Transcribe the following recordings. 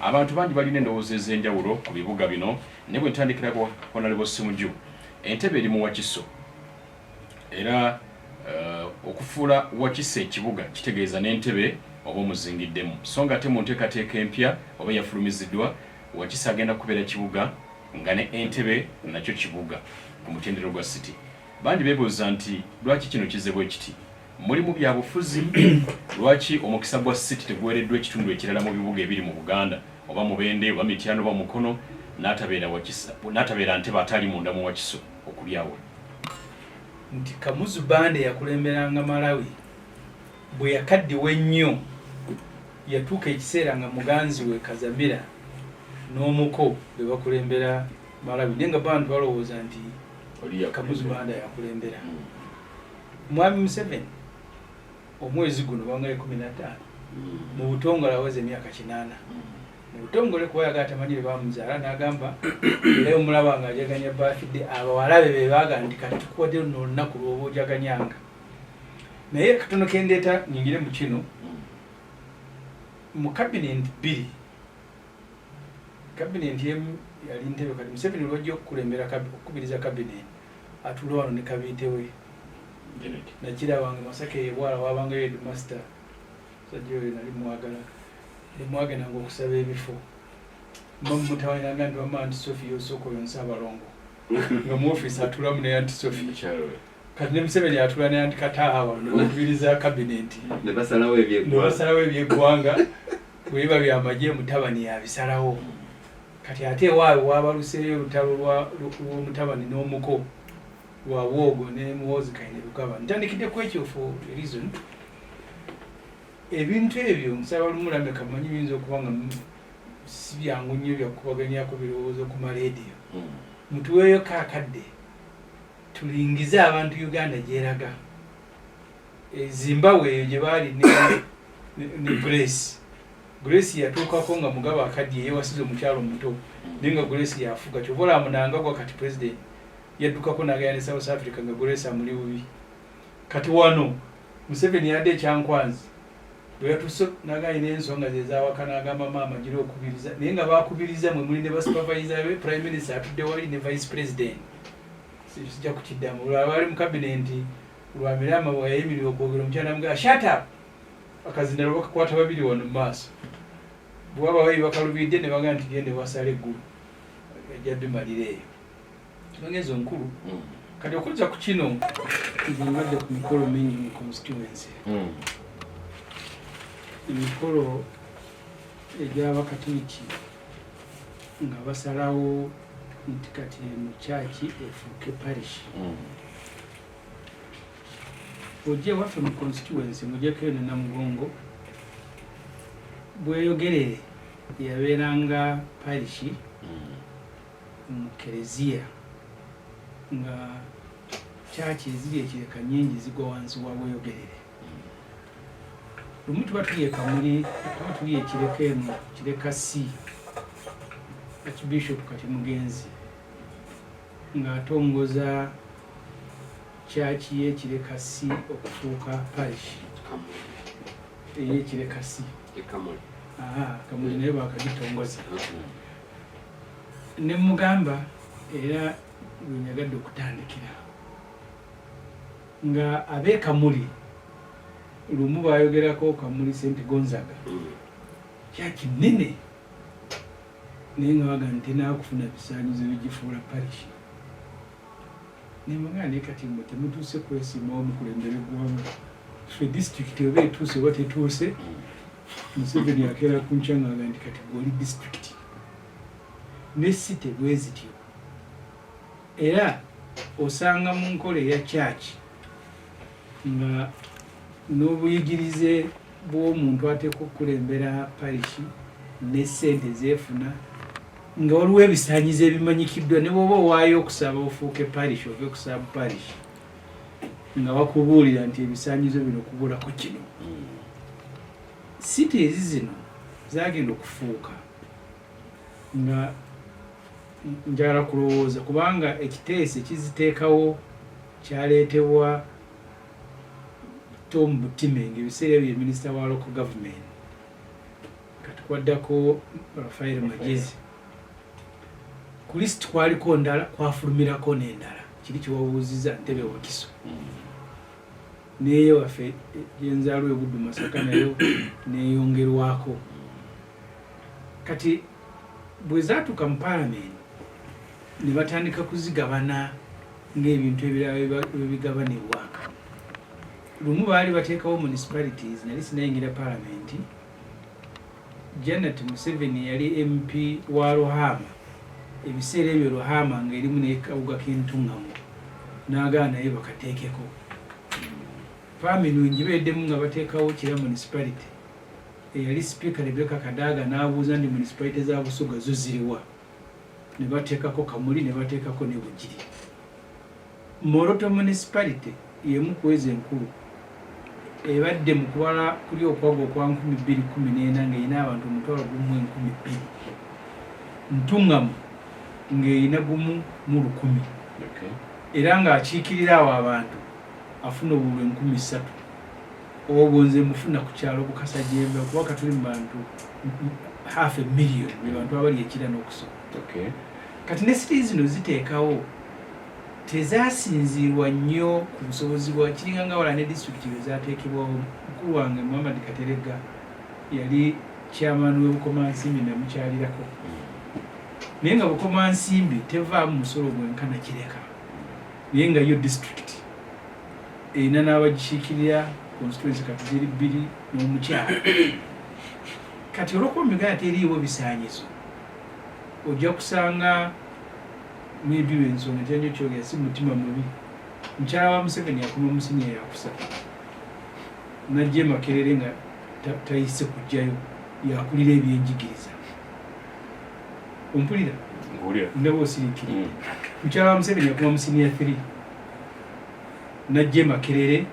Abantu bangi balina endowooza ez'enjawulo ku bibuga bino, naye bwe ntandikira ku Honorable Ssemuju, Entebbe eri mu Wakiso era okufuula Wakiso ekibuga kitegeeza n'Entebbe oba omuzingiddemu, so nga ate mu nteekateeka empya oba eyafulumiziddwa, Wakiso agenda kubeera kibuga nga ne Entebbe nakyo kibuga ku mutendera gwa city. Bangi beebuuza nti lwaki kino kizze bwe kiti? Mulimu byabufuzi? Lwaki omukisa gwa city teguweereddwa ekitundu ekirala mu bibuga ebiri mu Buganda, oba Mubende oba Mityana oba Mukono, n'atabeera Wakisa, n'atabeera Ntebe ate ali munda mu Wakiso okubyawula? Nti Kamuzu Banda eyakulemberanga Malawi bwe yakaddiwa ennyo yatuuka ekiseera nga muganzi we Kazamira n'omuko be bakulembera Malawi, naye nga bantu balowooza nti Kamuzu Banda yakulembera. Mwami Museveni omwezi guno banga 15 mu butongole aweza emyaka 80 mu butongole, kuba yagala tamanyi bwe bamuzaala, n'agamba era omulaba nga ajaganya birthday, abawala be be baagala nti kati tukuwadde luno olunaku lw'oba ojaganyanga. Naye katono kendeeta nyingire mu kino, mu kabinenti bbiri, kabinenti emu yali Ntebe. Kati Museveni lwajja okukulembera, okukubiriza kabinenti, atuula wano ne kabiite we nakirabanga Masaka eyebwala wabangayo headmaster, musajja oyo nali mwagala, nemwagendanga okusaba ebifo, mumutawaniranga nti wama Auntie Sophie yosooka oyo nsi abalongo, nga mu ofiisi atuulamu ne Auntie Sophie. Kati ne Museveni atuula ne Auntie Kataaha wano nebakubiriza kabinenti. Ne basalawo ebyeggwanga. Nebasalawo ebyeggwanga. Bwe biba byamagye, mutabani yabisalawo. Kati ate ewaabwe wabaluseeyo olutalo lw'omutabani n'omuko lwa Bwogo ne Muhoozi Kainerugaba. Ntandikidde ku ekyo for a reason. Ebintu ebyo nsaba lumulame kamanyi biyinza okuba nga si byangu nnyo byakukubaganyako birowoozo ku maleediyo. Mutuweeyo kaakadde tulingize abantu Uganda gyeraga. Zimbabwe eyo gye baali ne Grace. Grace yatuukako nga Mugabe akaddiye, yeewasiza omukyalo omuto, naye nga Grace yafuga. Kyova olaba Mnangagwa kati president yaddukako n'agenda ne South Africa nga Grace amuli bubi. Kati wano Museveni yadde ekyankwanzi bwe yatuuse n'agamba n'ensonga ze ezawaka, n'agamba maama gira okubiriza, naye nga bakubiriza mwe muli ne basupervisor be, prime minister atudde wali ne vice president. Sijja kukiddamu. Olwaba bali mu kabinenti, Rwamirama bwe yayimirira okwogera, omukyala namugamba, "Shut up." Akazindalo bakakwata babiri wano mu maaso, bwe wabawo bakalubidde ne bagamba nti gende wasala eggulu, ajja bimalira eyo. Ensonga ezo nkulu. Kati okuzza ku kino, nze mbadde ku mikolo mingi mu constituency, emikolo egy'Abakatuliki nga basalawo nti kati eno kyaki efuuke parish. Ojja ewaffe mu constituency, ng'ogyeko eno Namugongo, Bweyogerere yabeeranga parish mu kereziya, nga kyaki eziri ekireka nyingi zigwa wansi wa Bweyogerere. Lumu tuba tuli e Kamuli, tuba tuli ekireka eno Kireka C, Archbishop kati mugenzi ng'atongoza kyaki y'ekireka C okufuuka parish ey'ekireka C. Kamuli naye bakagitongoza. Ne mugamba era lwenyagadde okutandikira nga ab'e Kamuli lumu bayogerako Kamuli St Gonzaga, kyaki nnene, naye nga baga nti tenakufuna bisaanyizo bigifuula parish. Nemugamba, naye kati mwe temutuuse kwesimawo mukulembera eggwanga, ffe disitulikiti oba etuuse oba tetuuse. Museveni akeera ku nkya ngaaga nti kati gwoli disitulikiti ne city bwe zityo. Era osanga mu nkola eya kyaki nga n'obuyigirize bw'omuntu ateekwa okukulembera parish ne ssente zeefuna, nga waliwo ebisaanyizo ebimanyikiddwa, ne bw'oba owaayo okusaba ofuuke parish ove ku sub parish, nga bakubuulira nti ebisaanyizo bino kubulako kino. City ezi zino zagenda okufuuka nga njagala kulowooza kubanga ekiteeso ekiziteekawo kyaleetebwa Tom Butime, ng'ebiseera ebyo ye minisita wa local government. Kati Kwaddako Rafael Magyezi. Ku list kwaliko ndala, kwafulumirako n'endala. Kiri kyewabuuziza Ntebe, Wakiso, neye waffe gyenzaalwa ebuddu Masaka nayo neyongerwako. Kati bwe zaatuuka mu Paalamenti ne batandika kuzigabana ng'ebintu ebirala bwe bigabanibwa. Lumu baali bateekawo municipalities, nali sinayingira Paalamenti. Janet Museveni yali MP wa Ruhama ebiseera ebyo, Ruhama ng'erimu n'ekabuga k'Entuŋŋamo, n'agaana naye bakateekeko. Paamino ngibeeddemu nga bateekawo Kira Municipality. Eyali Sipiika Rebecca Kadaga n'abuuza nti municipality za Busoga zo ziriwa? Ne bateekako Kamuli, ne bateekako ne Bugiri. Moroto Municipality y'emu ku ezo enkulu ebadde mu kubala kuli okwaga okwa 2014 ng'erina abantu 10,200. Ntuŋŋamu ng'erina 1 mu 1,000. Era ng'akiikirira awo abantu afuna obululu 3,000. Obwo nze mufuna ku kyalo Bukasa Jembe, kuba katuli mu bantu half a million, be bantu abali ekira n'okusoma. Kati ne city zino ziteekawo tezasinziirwa nnyo ku busobozi bwa kiringa nga wala ne disitulikiti bwe zateekebwawo. Mukulu wange Muhammad Kateregga yali chairman w'e Bukomansimbi, namukyalirako, naye nga Bukomansimbi tevaamu musolo gwenkana Kireka, naye nga yo disitulikiti erina n'abagikiikirira, constituency kati ziri bbiri n'omukyala. Kati olwokuba mu Uganda teriiwo bisaanyizo, ojja kusanga maybe lwensonga ntera kyogera si mutima mubi, mukyala wa Museveni yakoma mu siniya yakusatu, najja e Makerere nga tayise kujjayo, yakulira ebyenjigiriza. Ompulira? Nkuwulira. Ndaba osiriikirira. Mukyala wa Museveni yakoma mu siniya 3, najja e Makerere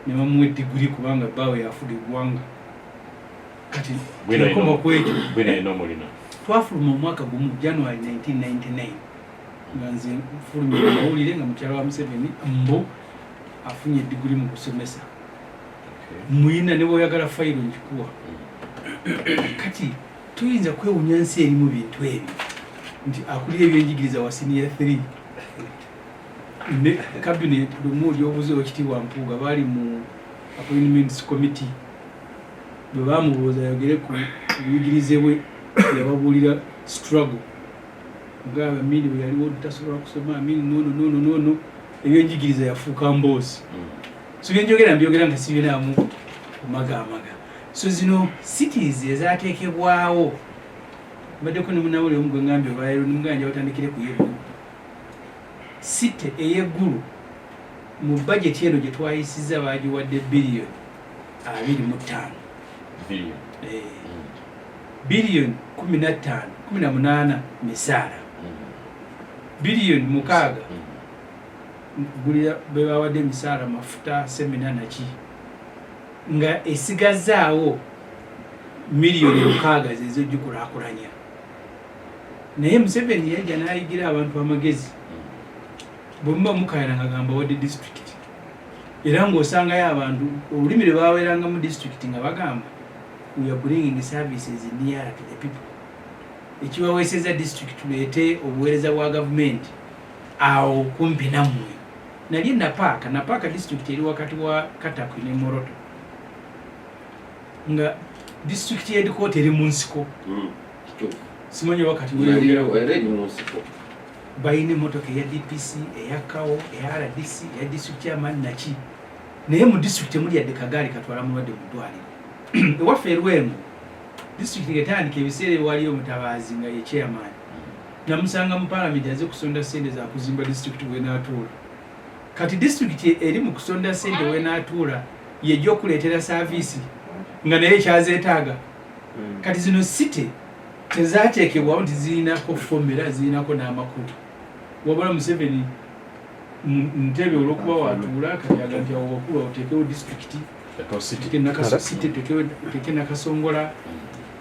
ne bamuwa ediguri kubanga bbaawe yafuga eggwanga. Kati Bwino yakoma ku ekyo. Bwino ino omulina. Twafuluma omwaka gumu, January 1999, nga nze nfulumye mu mawulire nga mukyala wa Museveni mbu afunye ediguri mu kusomesa. Muyina ne bwoyagala fayiro ngikuwa. Kati tuyinza kwewunya nsi erimu bintu ebyo nti akulira ebyenjigiriza wa siniya 3 ne cabinet. Lumu oli obuze Owekitiibwa Mpuuga, baali mu appointments committee, bwe bamubuuza ayogere ku buyigirize bwe, yababuulira struggle nga Amini bwe yaliwo tasobola kusoma, Amini nono nono nono, ebyenjigiriza yafuuka mboozi. So byenjogera mbyogera nga sibinaamu kumagaamaga. So zino cities ezateekebwawo, mbaddeko ne munawulire omu gwe ngambye olwaleero, nimugamba batandikire ku y'Eggulu. City ey'Eggulu mu budget eno gye twayisizza bagiwadde biliyoni 25. Billion. Eh, biliyoni 15, 18 misaala, biliyoni 6 gulira be bawadde emisaala, mafuta, semina naki, nga esigazaawo miliyoni 6 zezogikulaakulanya. Naye Museveni yajja n'ayigira abantu amagezi. Bwe muba mukayana nga gamba wadde disitulikiti, era ng'osangayo abantu olulimi lwe baweerangamu disitulikiti nga bagamba, "We are bringing services nearer to the people." Ekibaweeseza disitulikiti, tuleete obuweereza bwa gavumenti awo kumpi nammwe. Nali Napaaka, Napaaka disitulikiti eri wakati wa Katakwi ne Moroto, nga disitulikiti headquarter eri mu nsiko. Kituufu. Simanyi wakati Nali weyongerako. Era eri mu nsiko. Balina emotoka eya DPC, eya CAO, eya RDC, eya district chairman naki, naye mu district temuli yadde kagaali katwala mulwadde mu ddwaliro. Ewaffe Erwengo district ngetandika, ebiseera ewaliyo omutabaazi nga ye chairman, namusanga mu Palamenti aze kusonda sente zakuzimba district wenaatuula. Kati district eri mu kusonda sente wenaatuula, yejja okuleetera service nga naye kyazeetaaga. Kati zino city tezateekebwawo nti zirinako formula, zirinako n'amakulu, wabula Museveni Ntebe olwokuba watuula kati aga nti awo wakulu awo teekewo disitulikiti, tuteeke Nakaso City, tuteeke Nakasongola,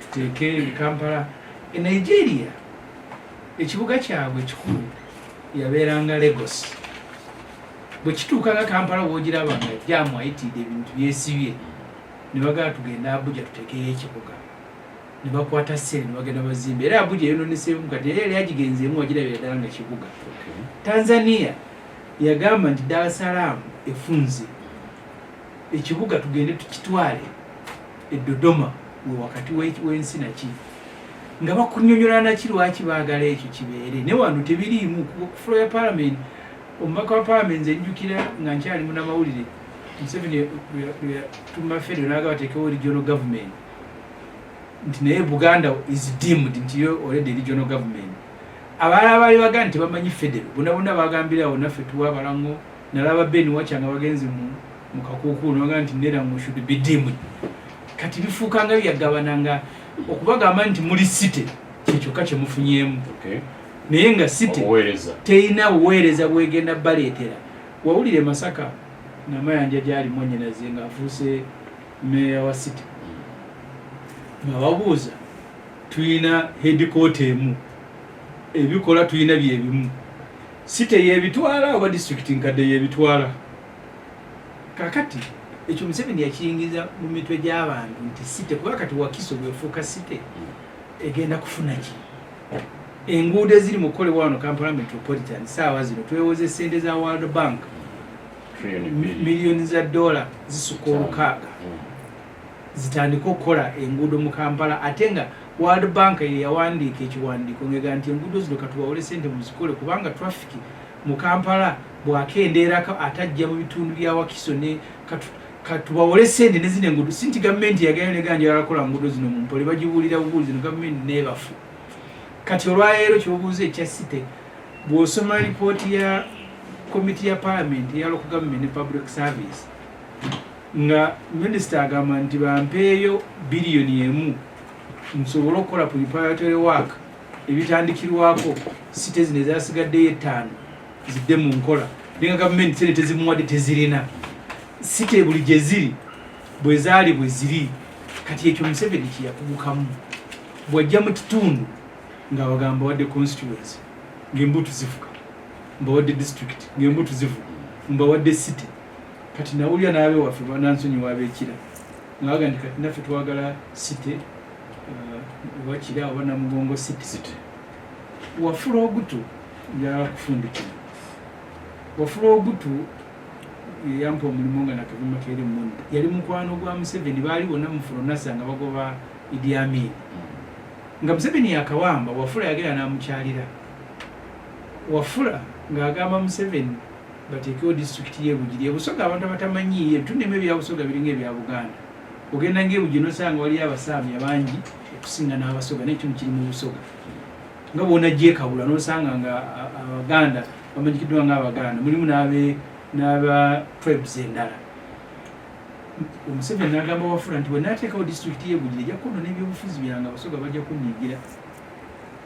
tuteeke Kampala. E Nigeria ekibuga kyabwe ekikulu yabeeranga Lagos. Bwe kituuka nga Kampala woogiraba nga jaamu ayitiridde, ebintu byesibye, ne bagala tugende Abuja tuteekeyo ekibuga. Ne bakwata ssente ne bagenda bazimba, era Abuja eyononeseemu kati, era yali agigenzeemu wagirabira ddala nga kibuga. Tanzania yagamba nti Dar es Salaam efunze ekibuga, tugende tukitwale e Dodoma, we wakati w'ensi naki, nga bakunyonyola naki lwaki baagala ekyo kibeere. Ne wano tebiriimu. Ku floor ya parliament, omubaka wa parliament, nze njukira nga nkyali munamawulire, Museveni tuma federal naga bateekewo regional government, nti naye Buganda is deemed nti yo already regional government. Abalala baali bagamba nti bamanyi federal, bonna bonna bagambirawo naffe tuwa abalango. Nalaba Ben Wacha nga bagenze mu kakuukulu nabagamba nti Nerango should be deemed. Kati bifuuka nga byagabana, nga okubagamba nti muli city kyekyokka kyemufunyeemu, naye nga city obuweereza terina buweereza bwegenda baleetera. Wawulire Masaka, Namayanja gyali mwanyinaze ng'afuuse meeya wa city, nga babuuza tulina headquarter emu, ebikola tulina byebimu, city yebitwala oba district nkadde yebitwala? Kakati ekyo Museveni yakiyingiza mu mitwe gy'abantu nti city, kuba kati Wakiso bwefuuka city egenda kufuna ki? Enguudo eziri mu kukolebwa wano Kampala Metropolitan, saawa zino twewoza esente za World Bank, Trillion 2. Miliyoni za dola zisuka 6 zitandike okukola enguudo mu Kampala, ate nga World Bank ye yawandiika ekiwandiiko ngega nti enguudo zino katuwawule sente muzikole, kubanga traffic mu Kampala bwakendeerako atajja mu bitundu bya Wakiso ne katubawole sente ne zino enguudo. Si nti gavumenti yagenda nega njagala kukola nguudo zino mu mpole, bagibuulira bubuuli zino gavumenti neebafu. Kati olwaleero kyobuuza ekya city, bw'osoma lipooti ya komiti ya parliament eya local government ne public service, nga minisita agamba nti bampeeyo 1 biliyoni nsobole okukola preparatory work ebitandikirwako city zino ezasigaddeyo 5 zidde mu nkola, naye nga gavumenti sente tezimuwadde, tezirina. City buli gye ziri bwe zaali bwe ziri. Kati ekyo Museveni kyeyakugukamu, bw'ajja mu kitundu ng'abagamba wadde constituency ng'embuutu zivuga, mbawadde district ng'embuutu zivuga, mbawadde city. Kati nawulira n'abewaffe banansonyiwa ab'ekira nga baga nti kati naffe twagala city, oba Kira oba Namugongo city. City. Wafula Ogutu, njagala kufundikira. Wafula Ogutu yampa omulimu nga nakava Makerere Monitor, yali mukwano gwa Museveni, baali bonna mu FRONASA nga bagoba Idi Amin. Nga Museveni yakawamba, Wafula yagenda n'amukyalira. Wafula ng'agamba Museveni bateekewo disitulikiti y'e Bugiri ebusoga. Abantu abatamanyiiyo ebitundu ebya Busoga biringa ebya Buganda. Ogenda ng'e Bugiri nosanga waliyo Abasaamya bangi okusinga n'Abasoga, naye ekitundu kiri mu Busoga. Nga bwonajja ekabula nosanga nga Abaganda bamanyikiddwa nga Abaganda, mulimu n'aba tribes endala. Omuseveni n'agamba Wafula nti bwenateekawo disitulikiti y'e Bugiri ejja kwonoona ebyobufuzi byange, Abasoga bajja kunyiigira.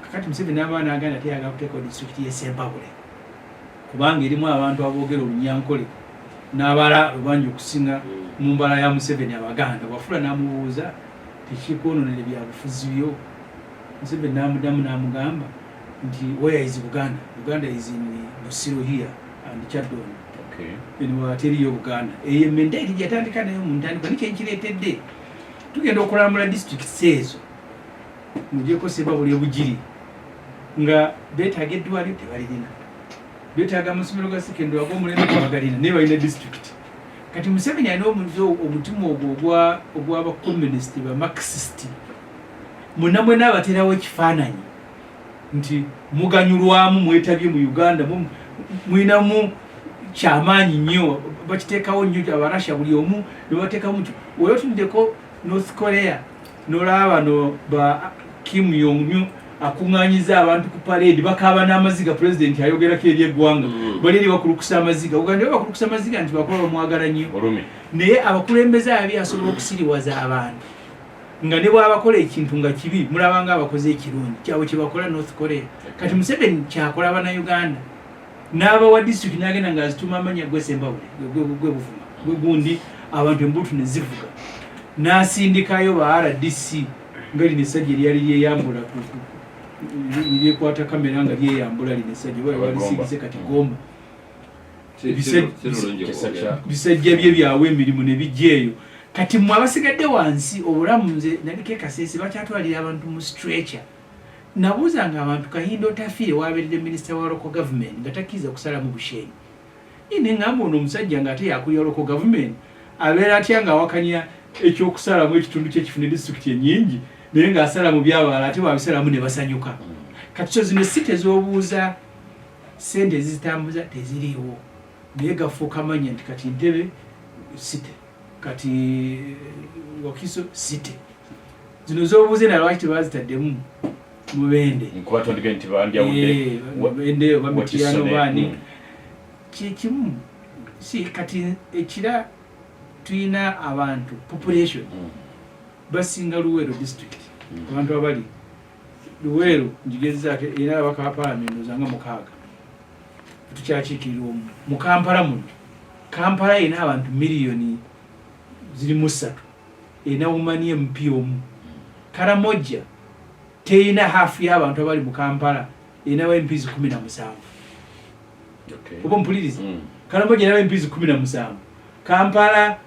Kakati Museveni n'aba n'aganda teyagala kuteekawo disitulikiti y'e Sembabule kubanga erimu abantu aboogera Olunyankole n'abala bangi okusinga mu mbala ya Museveni Abaganda. Wafula n'amubuuza, tekikwononera byabufuzi byo? Museveni n'amuddamu n'amugamba nti where is Buganda? Buganda is in Busiro here and Kyaddondo. Eno teriyo Buganda. Eyo mentality gyatandika nayo mu ntandikwa nikyenkireetedde tugenda okulambula districts ezo, mugyeko Sembabule, Bugiri, nga beetaaga eddwaliro tebalirina, beetaaga amasomero ga secondary ag'omulembe tebagalina, naye balina district. Kati Museveni alina omuze, omutima ogwo ogw'abakomunisiti ba Marxist, mwena mwena abaterawo ekifaananyi nti muganyulwamu, mwetabye mu Uganda, mulinamu kyamaanyi nnyo, bakiteekawo nnyo Abarasha buli omu nebateekamu nti oli otunuddeko North Korea nolaba bano ba Kim Jong akuŋŋanyiza abantu ku parade, bakaaba n'amaziga, pulezidenti ayogerako eri eggwanga, bali eri bakulukusa amaziga. Uganda bakulukusa amaziga nti bakuba bamwagala nnyo, naye abakulembeze ababi asobola okusiriwaza abantu nga ne bwabakola ekintu nga kibi mulaba nga abakoze ekirungi kyabwe kyebakola North Korea. Kati Museveni kyakola Bannayuganda, n'abawa district n'agenda ng'azituma amanya, gwe Sembabule, gwe Buvuma, gwe gundi, abantu embuutu ne zivuga, n'asindikayo ba RDC nga lino essajja eryali lyeyambula lyekwata kamera nga lyeyambula, lino essajja balisigise kati Gomba. Bisajja bye byawa emirimu ne bijja eyo. Kati mmwe abasigadde wansi, obulamu, nze naliko ekasese, bakyatwalira abantu mu stretcher. Nabuuzanga abantu Kahinda Otafiire wabeeredde minisita wa local government nga takkiriza kusalamu Bushenyi. Neŋŋamba, ono omusajja ng'ate yakulira local government abeera atya ng'awakanya ekyokusalamu ekitundu kyekifuna disitulikiti ennyingi, naye ng'asala mu byabalala, ate bwabisalamu ne basanyuka. Kati so zino si tez'obuuza, sente ezizitambuza teziriiwo, naye gafuuka manya nti kati Ntebe city, kati Wakiso city. Zino z'obuuze na lwaki tebazitaddemu Mubende? Nkuba nti bandyawudde. Mubende oba Mityana obaani, kyekimu. Si kati ekira tulina abantu, population basinga Luweero district. Abantu abali Luweero njigezaako era abaka ba palamenti ozanga 6, tukyakiikirira omu mu Kampala muno. Kampala erina abantu miliyoni ziri mu 3, erina woman MP omu. Karamoja terina half y'abantu abali mu Kampala, erina ba MPs 17. Oba ompuliriza? Karamoja erina ba MPs 17, Kampala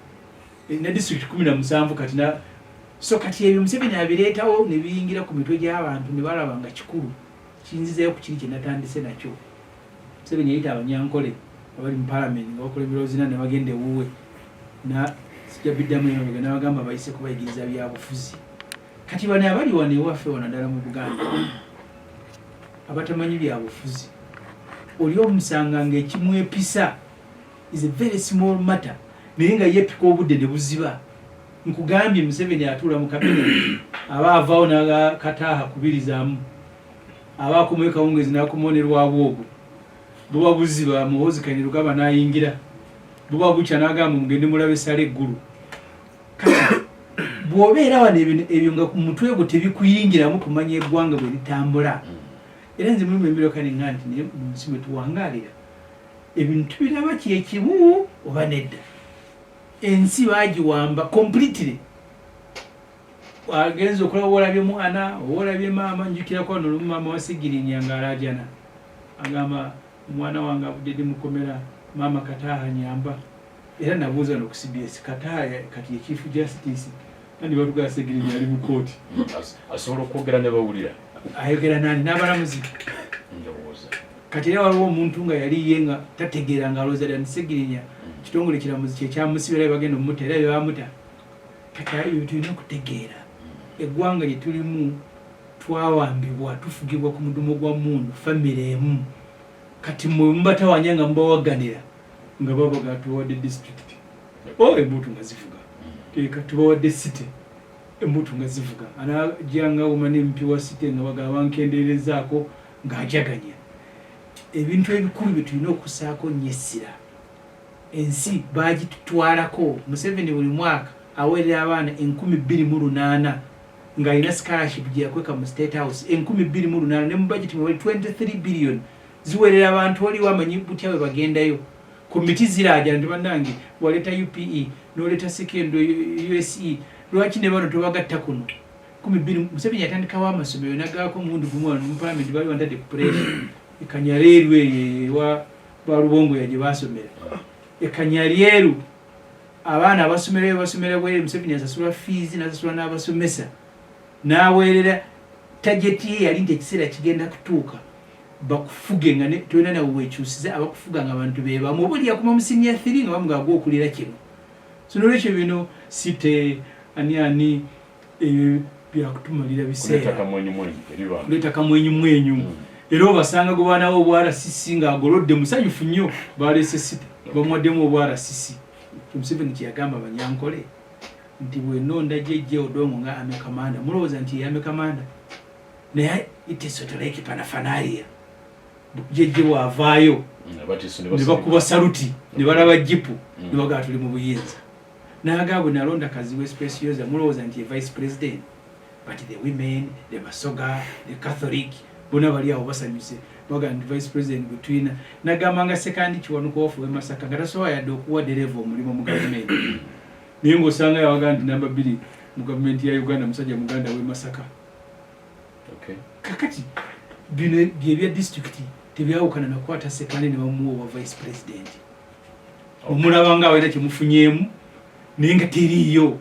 ne district 17. Kati na so kati ebyo Museveni abireetawo ne biyingira ku mitwe gy'abantu ne balaba nga kikulu. Kinzizayo ku kiri kye natandise nakyo. Museveni yayita Abanyankole abali mu palamenti nga bakulembera Ozina ne bagenda ewuwe, na sijja biddamu emabega, n'abagamba bayise kubayigiriza byabufuzi. Kati bano abali wano ewaffe wano ddala mu Buganda abatamanyi byabufuzi, oli omusanga ng'ekimwepisa is a very small matter, naye nga yepika obudde ne buziba. Nkugambye, Museveni atuula mu cabinet, aba avaawo n'akataaha kubirizaamu, aba akomayo kawungezi n'akomawo ne Lwabwogo. Buba buziba, Muhoozi Kainerugaba n'ayingira. Buba bukya, n'agamba mugende mulabe sala eggulu. Kati bw'obeera wano, ebyo nga ku mutwe gwo tebikuyingiramu kumanya eggwanga bwe litambula. Era nze mulimu embiroka neŋŋa nti naye mu nsi mwe tuwangaalira ebintu tubiraba kyekimu oba nedda? Ensi baagiwamba completely. Agenza okulaba oba olabye mwana oba olabye maama. Njukirako wano olumu maama wa Sigirinya ng'alaajana, agamba omwana wange avudde ddi mukomera, maama Kataaha nyamba. Era nabuuza no ku CBS, Kataaha kati ye Chief Justice andi batugaa Segirinya ali mu kooti. Asobola okwogera ne bawulira. Ayogera nani? N'abalamuzi? Ndowooza. Kati era waliwo omuntu nga yali ye nga tategeera, nga alowooza ddala nti Segirinya kitongole kiramuzi kyekyamusibira, era bagenda omutta, era byebamuta. Kati ebyo tulina okutegeera eggwanga lye tulimu, twawambibwa, tufugibwa ku mudumo gwa mundu, famire emu. Kati mwe mubatawanya nga mubawaganira nga babaga tubawadde district, o embuutu nga zivuga. Eka tubawadde city, embuutu nga zivuga. Anajanga woman MP wa city nga bagaba bankendeerezaako ng'ajaganya. Ebintu ebikulu bye tulina okussaako nnyo essira, ensi bagitutwalako. Museveni buli mwaka aweerera abaana 2800 ng'alina scholarship gye yakweka mu State House, 2800, ne mu budget mwebali 23 billion ziweerera abantu. Oliwo amanyi butya bwe bagendayo ku miti ziraajana nti bannange waleeta UPE n'oleeta sekendo USE, lwaki ne bano tobagatta kuno? 20. Museveni yatandikawo amasomero nagaako omuwundi gumu wano mu palamenti, bali bantadde ku pressure. Ekanyaleeru eyo ewa Balubongoya gye basomera Ekanyalyeru, abaana abasomerayo basomera bwerere. Museveni asasula fees, nasasula n'abasomesa, n'aweerera. Target ye yali nti ekiseera kigenda kutuuka bakufuge nga tolina nawe wekyusiza, abakufuga nga abantu bebamu, oba oli yakoma mu senior 3 nga bamuga gwokulira kino. So nolwekyo bino site ani ani ebyo byakutumalira kuleeta biseera. Kamwenyumwenyu eri bantu. Kuleeta kamwenyumwenyu. Era obasanga gwe baanawo obwa RCC ng'agolodde, musanyufu nnyo, baleese site, bamuwaddemu obwa RCC. Museveni kyeyagamba Abanyankole nti bwenonda Jeje Odongo nga army commander, mulowooza nti ye army commander, naye it is sort of like paraphernalia. Jeje bw'avaayo Abatiisi ne ne bakuba saluti ne balaba jipu ne bagamba tuli mu buyinza. N'agamba bwe nalonda Kazibwe Specioza, mulowooza nti ye vice president, but the women, the Basoga, the Catholic, bonna bali awo basanyuse, bagamba nti vice president gwe tulina. Nagamba nga Sekandi Kiwanuka wafu w'e Masaka nga tasobola yadde okuwa dereva omulimu mu gavumenti, naye ng'osanga yawaga nti namba 2 mu gavumenti ya Uganda musajja muganda w'e Masaka. Kakati bino byebya disitulikiti tebyawukana nakwata Sekandi ne bamuwa obwa vice president. Omulaba nga awera kyemufunyeemu. Naye nga teriiyo.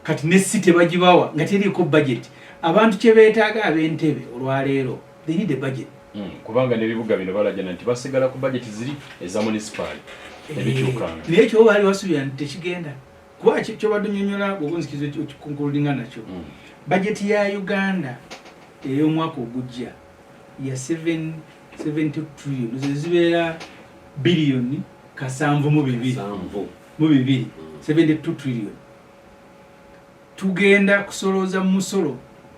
Kati ne city bagibawa nga teriiko budget. Abantu kye beetaaga ab'Entebe olwaleero, they need a budget. Kubanga n'ebibuga bino balajana nti basigala ku budget ziri eza munisipaali, tebikyukanga. Naye kyoba baali basuubira nti tekigenda kuba kyobadde onyonyola, bw'oba onzikiriza okiconcludinga nakyo, budget ya Uganda ey'omwaka ogujja ya 7 trillion, zo zibeera biliyoni 72. Sanvu. Mu bibiri, 72 trillion. Tugenda kusolooza musolo,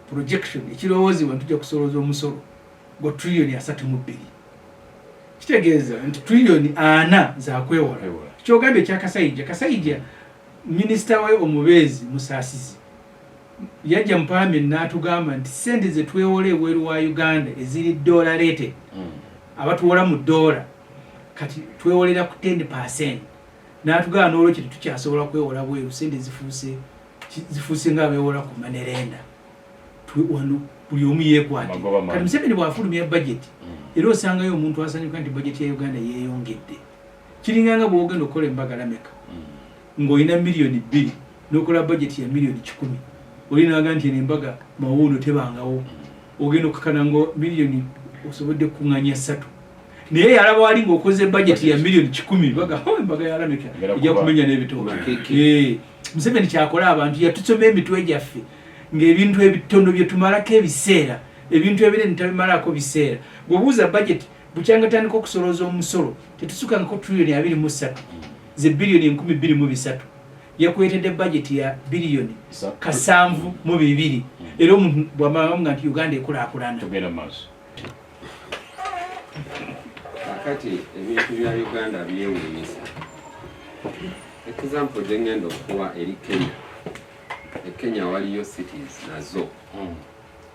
projection ekirowoozebwa nti tujja kusolooza omusolo gwa trillion 32. Kitegeeza nti trillion 40 zakwewola. Kwewola. Kyogambye ekya Kasayija, Kasayija minisita we omubeezi Musaasizi yajja mu parliament n'atugamba nti sente zetwewola ebweru wa Uganda eziri dollar rated, abatuwola mu dola, kati twewolera ku 10%. N'atugamba n'olwekyo tetukyasobola kwewola bweru, sente zifuuse ng'abeewola ku money lender. Wano buli omu yeekwate. Amagoba mangi. Kati Museveni bw'afulumya budget, era osangayo omuntu asanyuka nti budget ya Uganda yeeyongedde. Kiringa nga bw'ogenda okukola embaga lameka, ng'olina miliyoni 2 n'okola budget ya miliyoni 100, olinaga nti eno embaga mawuuno tebangawo. Ogenda okukakana nga miliyoni osobodde kukuŋŋaanya 3, naye yalaba wali ng'okoze budget ya miliyoni 100, baga, "Oh, embaga ya Lameka Egenda ejja kumenya n'ebitooke." Makeke. Museveni kyakola abantu, yatusoma emitwe gyaffe ng'ebintu ebitono bye tumalako ebiseera, ebintu ebinene tabimalako biseera. Bwebuuza budget bukyanga tandika okusolooza omusolo, tetusukangako trillioni 23, ze biliyoni 2003. Yakuleetedde budget ya biliyoni 72, era omuntu bwamalamuga nti Uganda ekulaakulana. Tugenda mu maaso. Kakati ebintu bya Uganda byewuunyisa. Example gye ngenda okuwa eri Kenya. E Kenya waliyo cities nazo,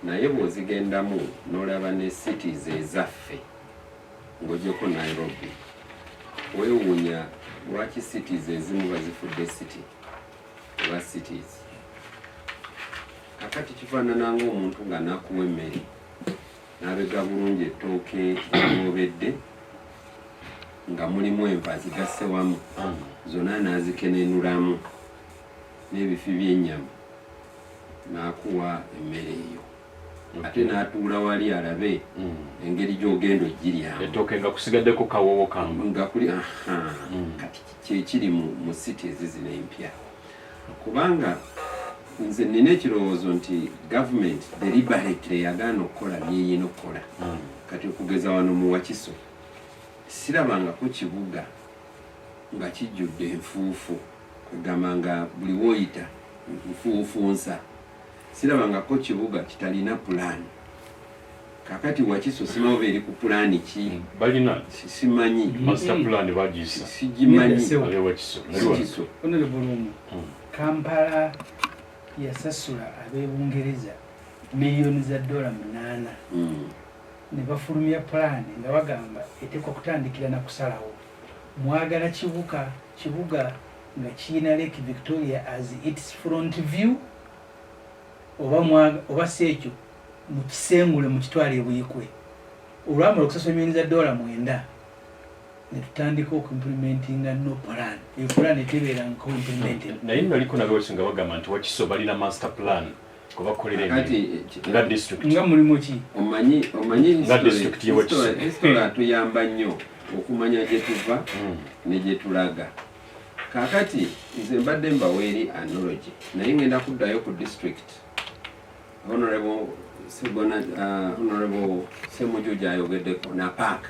naye bw'ozigendamu n'olaba ne cities ezaffe ng'ogyeko Nairobi, weewuunya lwaki cities ezimu bazifudde city oba cities. Kakati kifaanana ng'omuntu nga n'akuwa emmere n'abega bulungi ettooke eryobedde nga mulimu enva zigasse wamu zonna, n'azikenenulamu n'ebifi by'ennyama, n'akuwa emmere eyo, ate n'atuula wali alabe engeri gy'ogenda ogiryamu. Ettooke nga kusigaddeko kawowo kamba. Nga kuli aha. Kati kyekiri mu cities zino empya, kubanga nze nina ekirowoozo nti gavumenti deliberately yagaana okukola byeyina okukola. Kati okugeza wano mu Wakiso sirabangako kibuga nga kijjudde enfuufu, kwegamba nga buli woyita nfuufu nsa. Sirabangako kibuga kitalina pulaani. Kakati Wakiso simanyi oba eri ku pulaani ki. Balina. Simanyi. Master plan bagiyisa. Sigimanyi. Nedda, Abewakiso. Sikiso. Honorable Lumu, Kampala yasasula ab'e Bungereza miliyoni za dola 8 ne bafulumya pulaani nga bagamba eteekwa kutandikira na kusalawo mwagala kibuga nga kiyina Lake Victoria as its front view oba si ekyo mukisengule mukitwale eBuikwe. Olwamala okusasula miliyoni za dola 9 ne tutandika okuimplementinga no plan. Eyo plan etebeerangako implemented. Naye naliko nabewakiso nga bagamba nti Wakiso balina master plan kwebakolera Kakati emirimu nga district. Nga mulimu ki? Omanyi Nga district ye Wakiso. History atuyamba nnyo okumanya gye tuva ne gye tulaga. Kakati nze mbadde mbawa eri analogy, naye ngenda kuddayo ku district Honorable Segona, Honorable Semuju gyayogeddeko na park.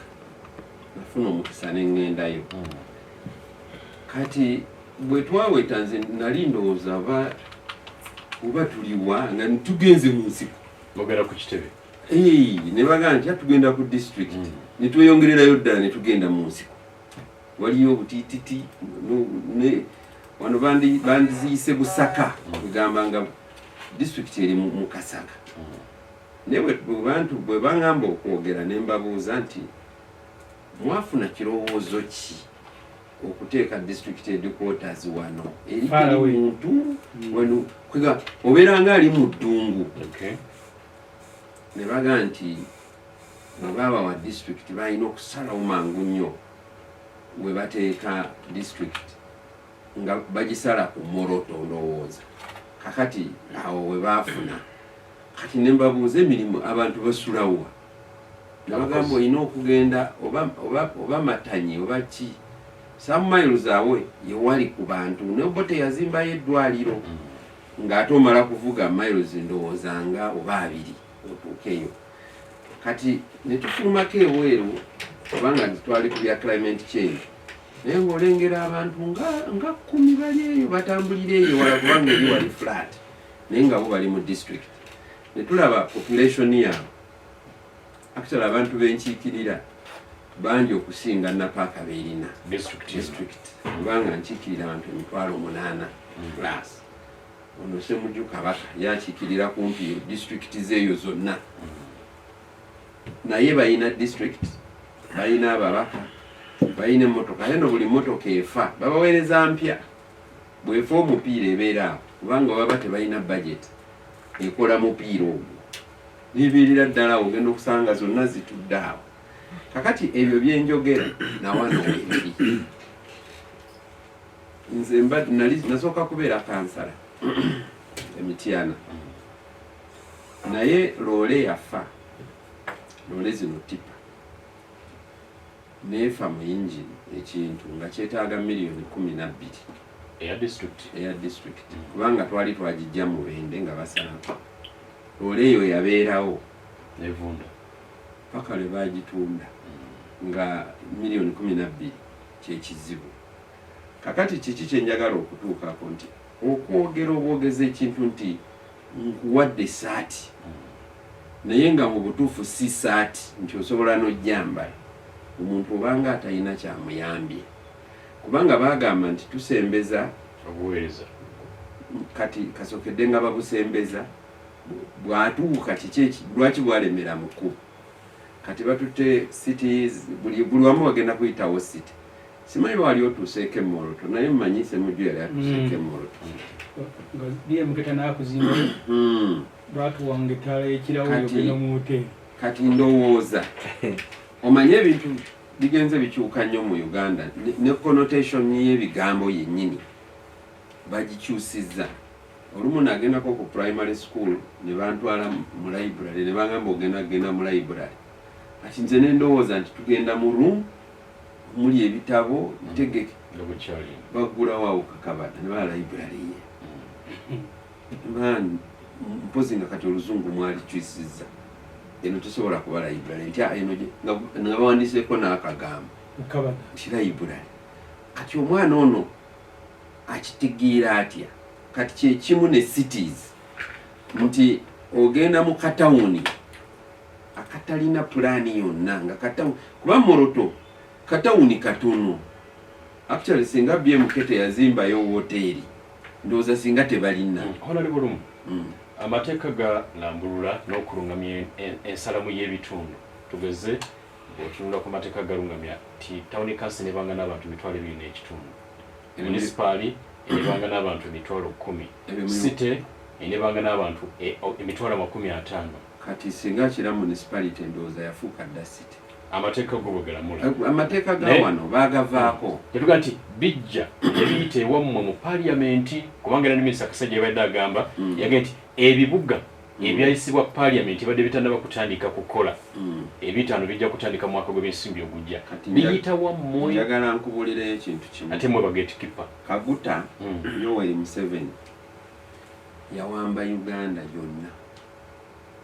Nafuna omukisa ne ŋŋendayo. Kati bwe twaweta, nze nali ndowooza oba tuliwa nga tugenze mu nsiko. Mugenda ku kitebe. Hey, ne bagamba nti tugenda ku district, ne tweyongererayo ddala ne tugenda mu nsiko. Waliyo obutiititi wano bandiziyise busaka, kugamba nga district eri mu kasaka. Naye bwe bantu bwe baŋŋamba okwogera, ne mbabuuza nti mwafuna kirowoozo ki okuteeka district headquarters wano eri Far teri away. muntu wano, kwega obeera nga ali mu ddungu. Ne bagaa nti bwe baabawa district balina okusalawo mangu nnyo we bateeka district. Nga bagisala ku Moroto ndowooza. Kakati awo we baafuna. Kati ne mbabuuza emirimu, abantu basulawa? Nabagamba olina okugenda oba, oba, oba Matanyi oba ki, some miles away yewali ku bantu, naye bo teyazimbayo eddwaliro, ng'ate omala kuvuga miles ndowooza nga oba 20 otuukeyo. Kati ne tufulumako ebweru, kubanga twali ku bya climate change, naye ng'olengera abantu nga 10 bali eyo batambulira eyo wala, kubanga eri wali flat, naye nga bo bali mu district. Ne tulaba population yaabwe, actually abantu benkiikirira bangi okusinga Napaaka beerina district. District, kubanga nkiikirira abantu 800,000 plus. Ono Semuju Kabaka yakiikirira kumpi district zeeyo zonna, naye balina district, balina ababaka, balina emmotoka, ate no buli mmotoka efa babaweereza mpya. Bwefa omupiira ebeera awo, kubanga baba tebalina budget ekola mupiira ogwo, nebeerera ddala awo, ogenda okusanga zonna zitudde awo. Kakati ebyo byenjogera nawano webiri. Nze mba nali nasooka kubeera kansala Emityana, naye loole yafa, loole zino tipa neefa mu yingini, ekintu nga kyetaaga miliyoni 12. Eya district? Eya district, kubanga twali twagijja Mubende nga basalako. Loole eyo yabeerawo nevunda paka lwe bagitunda nga miliyoni 12 kyekizibu. Kakati kiki kyenjagala okutuukako? Nti okwogera obwogeza ekintu nti nkuwadde saati, naye nga mu butuufu si saati nti osobola n'ojjambala, omuntu obanga atalina kyamuyambye, kubanga bagamba nti tusembeza obuweereza. Kati kasokedde nga babusembeza, bw'atuuka kiki lwaki bwalemera mu kkubo? Kati batutte cities, buli wamu bagenda kuyitawo city. Simanyi wali otuuseeko Emoroto, naye mmanyi Semujju yali atuuseeko Emoroto. Nga BMK tanakuzimba, batuwanga ettaala y'ekirawo yogenda mu hoteri. Kati ndowooza omanye ebintu bigenze bikyuka nnyo mu Uganda, ne connotation y'ebigambo yennyini bagikyusizza. Olumu nagendako ku primary school ne bantwala mu library, ne bangamba ogenda kugenda mu library. Kati nze ne ndowooza nti tugenda mu room muli ebitabo ntegeke. Nga bwekyali. Baggulawo awo kakabada ne bala library ye man. Mpozi nga kati oluzungu mwalikyusizza, eno tosobola kuba library nti ah, eno nga bawandiseeko n'akagambo mukabada nti library. Kati omwana ono akitegeera atya? Kati kyekimu ne cities, nti ogenda mu katawuni akatalina pulaani yonna, nga katawuni, kuba Moroto katawuni katono. Actually singa BMK teyazimbayo woteeri, ndowooza singa tebalina. Honorable Lumu, amateeka galambulula n'okulungamya ensalamu y'ebitundu. Tugeze bw'otunula ku mateeka galungamya ti town council nebanga n'abantu 25,000, munisipaali enebanga n'abantu 10,000, city enebanga n'abantu 50,000. Kati singa Kira municipality ndowooza yafuuka dda city. Amateeka go bwe galamula. Amateeka ga wano baagavaako. Tetuga nti bijja ebiyita ewammwe mu paliamenti, kubanga era ne minisita Kasajja yabadde agamba, yagambye nti ebibuga ebyayisibwa paliamenti badde bitannaba kutandika kukola, ebitaano bijja kutandika mu mwaka gw'ebyensimbi ogujja. Kati biyita wammwe. Njagala nkubuulireyo ekintu kimu. Ate mwe ba gatekeeper. Kaguta Yoweri Museveni yawamba Uganda yonna,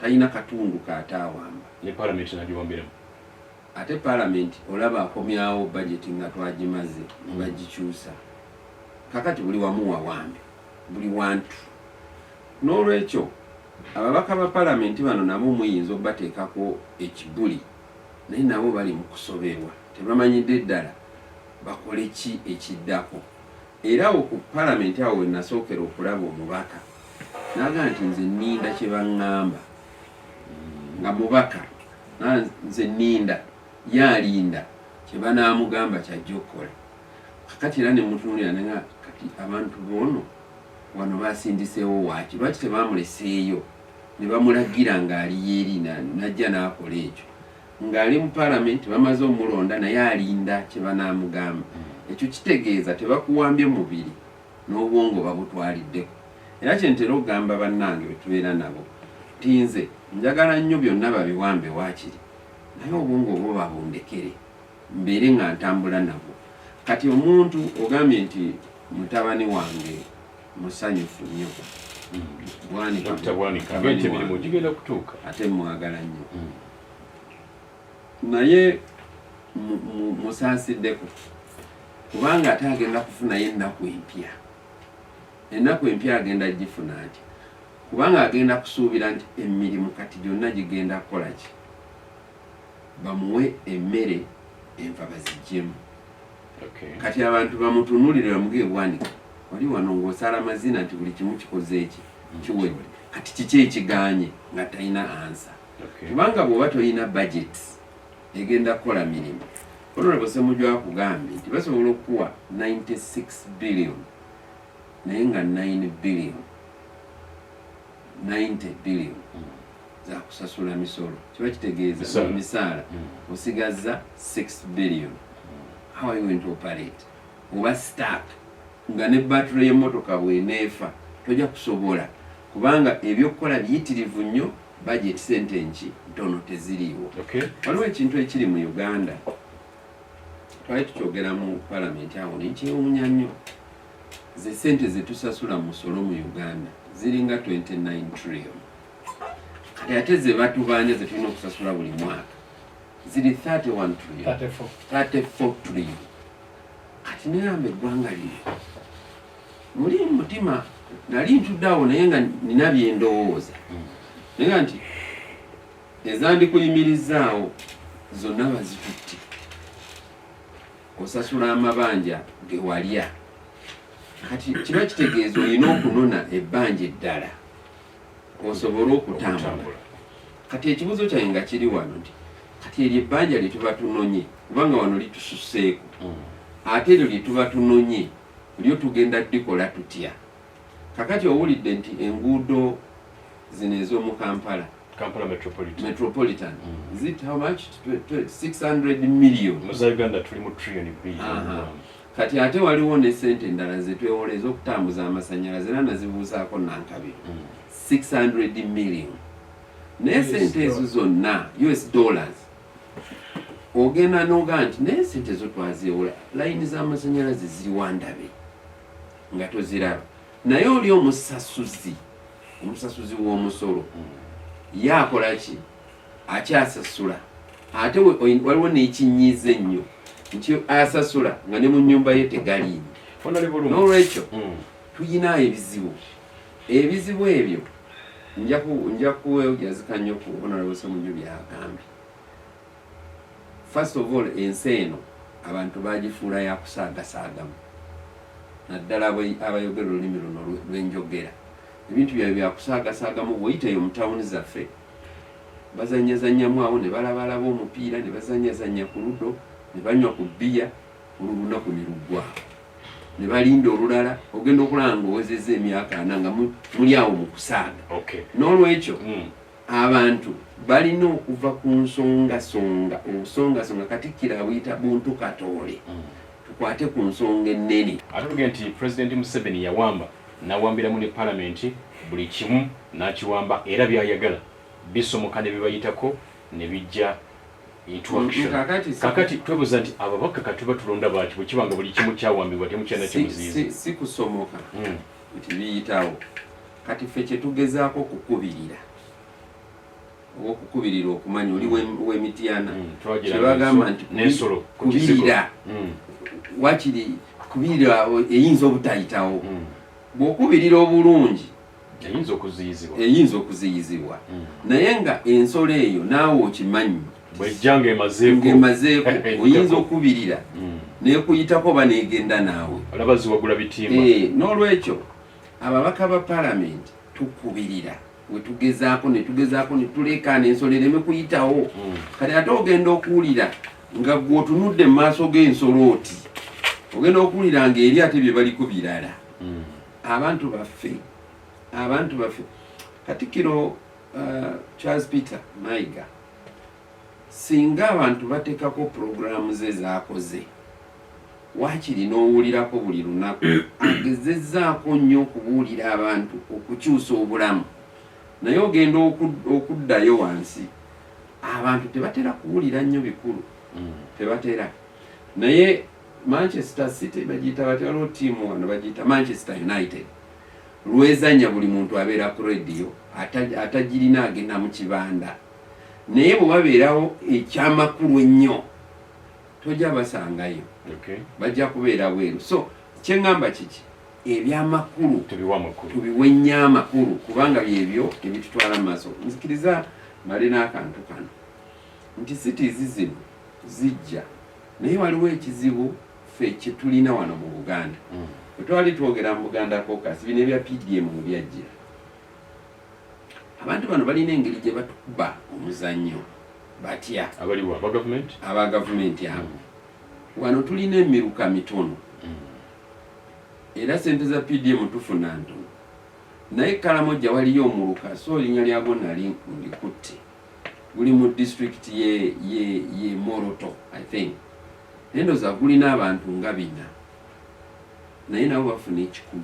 talina katundu kaataawamba. Ne palamenti nagiwambiramu. Ate palamenti olaba akomyawo budget nga twagimaze ne bagikyusa. Kakati buli wamu wawambe, buli wantu. N'olwekyo ababaka ba palamenti bano nabo muyinza obateekako ekibuli, naye nabo bali mu kusoberwa, tebamanyidde ddala bakole ki ekiddako. Era awo ku palamenti awo we nasookera okulaba omubaka n'agamba nti nze nninda kye baŋŋamba. Nga mubaka, nze nninda, ye alinda kye banaamugamba kyajja okukola. Kakati era ne mutunuulira nenga kati abantu boono wano basindiseewo waaki? Lwaki tebamuleseeyo ne bamulagira ng'ali yeeri najja n'akola ekyo ng'ali mu palamenti? Bamaze omulonda, naye alinda kye banaamugamba. Ekyo kitegeeza tebakuwambye mubiri, n'obwongo babutwaliddeko. Era kyentera okugamba bannange betubeera nabo nti nze njagala nnyo byonna babiwambe waakiri, naye obwongo bwo babundekere mbeere nga ntambula nabwo. Kati omuntu ogambye nti mutabani wange musanyufu nnyo, Bwanika, Dr. Bwanika mutabani ng'ente emirimu wange, gigenda kutuuka. Ate mwagala nnyo, naye musaasiddeko kubanga ate agenda kufunayo ennaku empya. Ennaku empya agenda gifuna atya? Kubanga agenda kusuubira nti emirimu kati gyonna gigenda kukola ki, bamuwe emmere, enva baziggyemu. Kati abantu bamutunulire bamuge, "Bwanika, wali wano ng'osala amazina nti buli kimu kikoze eki, kiwedde, kati kiki ekiganye?" Nga talina answer. Kubanga bw'oba tolina budget egenda kukola mirimu, Honorable Semujju akugambye nti basobola okukuwa 96 billion, naye nga 9 billion, 90 billion zakusasula misolo, kiba kitegeeza Misaala. emisaala. Osigazza 6 billion. How are you going to operate? Oba stuck nga ne battery y'emmotoka bw'eneefa tojja kusobola, kubanga ebyokukola biyitirivu nnyo, budget sente nki ntono, teziriiwo. Waliwo ekintu ekiri mu Uganda, twali tukyogera mu palamenti awo nekyewuunya nnyo. Ze sente zetusasula musolo mu Uganda ziringa 29 trillion, kati ate ze batubanja zetulina okusasula buli mwaka ziri 31 trillion. 34. 34 trillion. Kati neyamba eggwanga lino muli mutima nali ntudde awo, naye nga nina byendowooza, naye nga nti ezandikuyimirizaawo zonna bazitutte, osasula amabanja gewalya. Kati kiba kitegeeza olina okunona ebbanja eddala osobole okutambula. Okutambula. Kati ekibuuzo kyange nga kiri wano nti kati eryo ebbanja lye tuba tunonye, kubanga wano litususeeko, ate eryo lye tuba tunonye lyo tugenda ddikola tutya? Kakati owulidde nti enguudo zino ez'omu Kampala, Kampala Metropolitan, Metropolitan, is it how much? 600 million. Mu za Uganda tuli mu trillion 2. Kati ate waliwo ne sente endala zetwewola ez'okutambuza amasanyalaze, era nazibuuzaako Nankabiro, 600 million. Naye US sente ezo zonna US dollars. Ogenda noga nti naye sente zo twazeewola, layini z'amasanyalaze ziri wandabe nga toziraba, naye oli omusasuzi w'omusolo ye akola ki? Akyasasula. Ate waliwo n'ekinyiiza ennyo nti asasula nga ne mu nnyumba ye tegaliimu. Honorable Lumu. N'olwekyo tuyina ebizibu. Ebizibu ebyo nja kuwejazika nnyo ku Honorable Semujju byagambye. First of all, ensi eno abantu bagifuula yakusaagasaagamu, naddala abayogera olulimi luno lwenjogera. Ebintu byabwe byakusaagasaagamu. Bw'oyitayo mu tawuni zaffe, bazanyazanyamu awo ne balabalaba omupiira, ne bazanyazanya ku ludo, ne banywa ku bbiya, olulunaku ne luggwaako ne balinda olulala. Ogenda okulaba nga owezezza emyaka 40 nga muli awo mu kusaaga. N'olwekyo abantu balina okuva ku nsongasonga, obusongasonga Katikkiro abuyita buntu katoole. Tukwate ku nsonga ennene. Ate tuge nti President Museveni yawamba, nawambiramu ne palamenti, buli kimu n'akiwamba, era byayagala bisomoka ne bibayitako ne bijja into action. Kakati Kakati twebuuza nti ababaka katuba tulonda baki bwe kiba nga buli kimu kyawambibwa, temukyana kimuziiza? Si kusomoka nti biyitawo. Kati ffe kyetugezaako okukubirira, oba okukubirira okumanya oli w'emityana, Twagira kyebagamba nti n'ensolo ku kizigo. Kubirira, wakiri kubirira eyinza obutayitawo. Bw'okubirira obulungi, eyinza okuziyizibwa. Eyinza okuziyizibwa. Naye nga ensolo eyo naawe okimanyi bwejja ng'emazeeko, ng'emazeeko, oyinza okubirira nekuyitako oba negenda naawe. Olaba ziwagula bitimba. Eh, n'olwekyo ababaka ba palamenti tukubirira, wetugezaako netugezaako netulekaana ensolo ereme kuyitawo. Kati ate ogenda okuwulira nga gwe otunudde mu maaso g'ensolo oti, ogenda okuwulira nga eri ate bye baliko birala. Abantu baffe, Katikkiro Charles Peter Mayiga, singa abantu bateekako puroguramu ze zaakoze. Waakiri n'owulirako buli lunaku agezezzaako nnyo okubuulira abantu okukyusa obulamu, naye ogenda okuddayo wansi, abantu tebatera kuwulira nnyo bikulu. Tebatera. Naye Manchester City bagiyita batya? Waliwo ttiimu wano bagiyita Manchester United. Lwezanya buli muntu abeera ku rediyo, atagirina agenda mu kibanda. Naye bwe wabeerawo ekyamakulu ennyo, tojja basangayo, bajja kubeera bweru. So kyeŋŋamba kiki? Ebyamakulu tubiwe nnyo amakulu, kubanga byebyo ebitutwala mu maaso. Nzikiriza male n'akantu kano nti cities zino zijja, naye waliwo ekizibu ffe kyetulina wano mu Buganda. Bwe twali twogera mu Buganda Caucus, bino ebya PDM mu byajjira, abantu bano balina engeri gye batukuba omuzannyo batya. Abaliwo aba gavumenti. Aba gavumenti abo. Wano tulina emiruka mitono, era sente za PDM tufuna ntono, naye Kalamoja waliyo omuluka, so erinnya lyagwo nali ndikutte, guli mu disitulikiti ye Moroto, I think, naye ndowooza gulina abantu nga 400, naye nabo bafuna 100,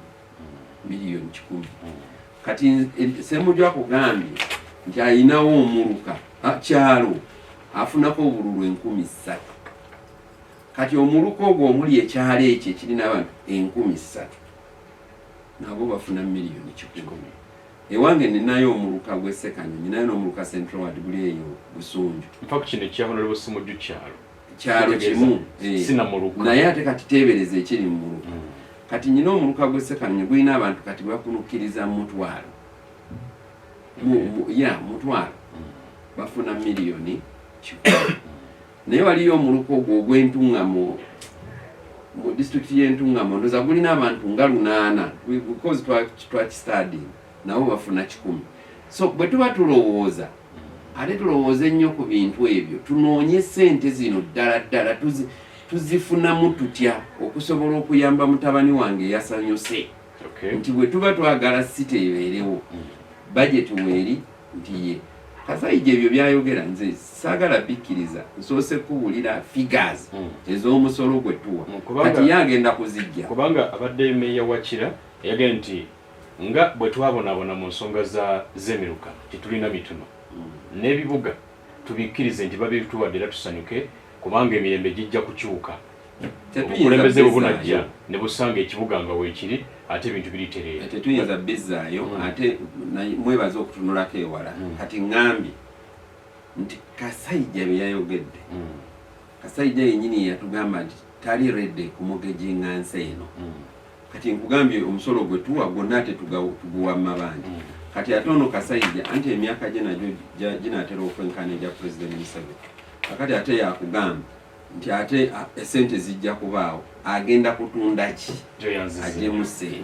1,000,000. Kati Semujju akugambye nti ayinawo omuluka kyalo afunako obululu 3,000. Kati omuluka ogwo omuli ekyalo ekyo ekirina abantu 3,000, nabo bafuna 1,000,000. Ewange ninayo omuluka gw'e Ssekanyonyi, ninayo n'omuluka Central Ward, guli eyo Busunju. Nfa ku kino ekya Honorable Semujju, kyalo. Kyalo kimu. Sinamuluka. Naye ate kati teebereza ekiri mu muluka. Kati nyina omuluka gw'e Ssekanyonyi gulina abantu kati bakunukkiriza 100,000, ya 100,000, bafuna 1,000,000. Naye waliyo omuluka ogwo ogw'Entuŋŋamo mu disitulikiti y'Entuŋŋamo, ndoza gulina abantu nga 800, because twakistading, nabo bafuna 100. So bwe tuba tulowooza, ate tulowooze nnyo ku bintu ebyo, tunoonye sente zino ddala ddala tuzifunamu tutya okusobola okuyamba mutabani wange eyasanyuse, nti bwe tuba twagala city ebeerewo, budget weeri nti ye Kasaija ebyo byayogera nze saagala bikkiriza. Nsoose kuwulira figures ez'omusolo gwe tuwa. Kati ye agenda kuzijja. Kubanga abadde meeya wa Kira yagambye nti nga bwe twabonaabona mu nsonga z'emiruka, tetulina mitono n'ebibuga, tubikkirize nti babituwadde era tusanyuke, kubanga emirembe gijja kukyuka. Obukulembeze bwe bunajja ne busanga ekibuga nga weekiri, ate ebintu biritereera. Tetuyinza bizzaayo. Ate mwebaza okutunulako ewala. Kati ŋŋambye nti Kasaija bye yayogedde, Kasaija yennyini yatugamba nti tali ready kumortgaginga nsi eno. Kati nkugambye omusolo gwe tuwa gwonna ate tuguwa mu mabanja. Kati ate ono Kasaija, anti emyaka gye nagyo ginaatera okwenkana egya President Museveni, akati ate yakugamba nti ate esente zijja kubaawo, agenda kutunda ki agyemu sente?